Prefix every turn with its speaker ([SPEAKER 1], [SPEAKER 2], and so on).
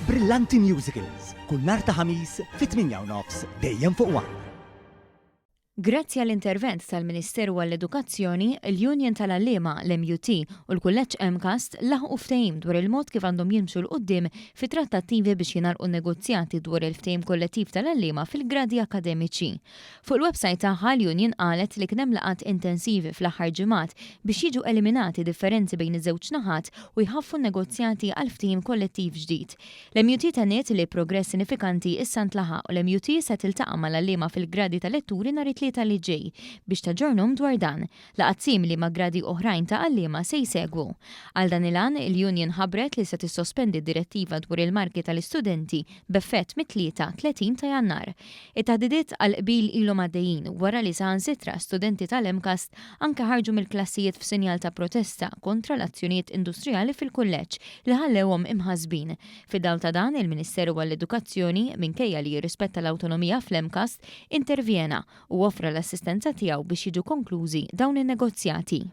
[SPEAKER 1] Brillanti Musicals, kull nhar ta' Ħamis fit-8 u nofs dejjem fuq One.
[SPEAKER 2] Grazzi għall-intervent tal-Ministeru għall-Edukazzjoni, l-Union tal-Għalliema, l-MUT u l-Kulleġġ MCAST laħqu ftehim dwar il-mod kif għandhom jimxu 'l quddiem fi trattattivi biex jingħalqu negozjati dwar il-ftehim kollettiv tal-għalliema fil-gradi akademiċi. Fuq il-website tagħha l-Union qalet li kien hemm laqgħat intensivi fl-aħħar ġimgħat biex jiġu eliminati differenzi bejn iż-żewġ naħat u jħaffu negozjati għal ftehim kollettiv ġdid. L-MUT tenniet li progress sinifikanti issa ntlaħaq u l-MUT se tiltaqa' mal-għalliema fil-gradi tal-letturi nhar it-Tlieta li ġej biex taġġornhom dwar dan. Laqgħat simili ma' gradi oħrajn ta' għalliema se jsegwu. Għal dan il-għan, il-Union ħabbret li se tissospendi d-direttiva dwar il-marki tal-istudenti b'effett mit-Tlieta 30 ta' Jannar. It-taħdidiet għal qbil ilhom għaddejjin wara li saħansitra studenti tal-MCAST anke ħarġu mill-klassijiet f'sinjal ta' protesta kontra l-azzjonijiet industrijali fil-kulleġġ li ħallewhom imħassbin. Fid-dawl ta' dan, il-Ministeru għall-Edukazzjoni, minkejja li jirrispetta l-awtonomija fl-MCAST, intervjena u offra l-assistenza tiegħu biex jiġu konklużi dawn in-negozjati.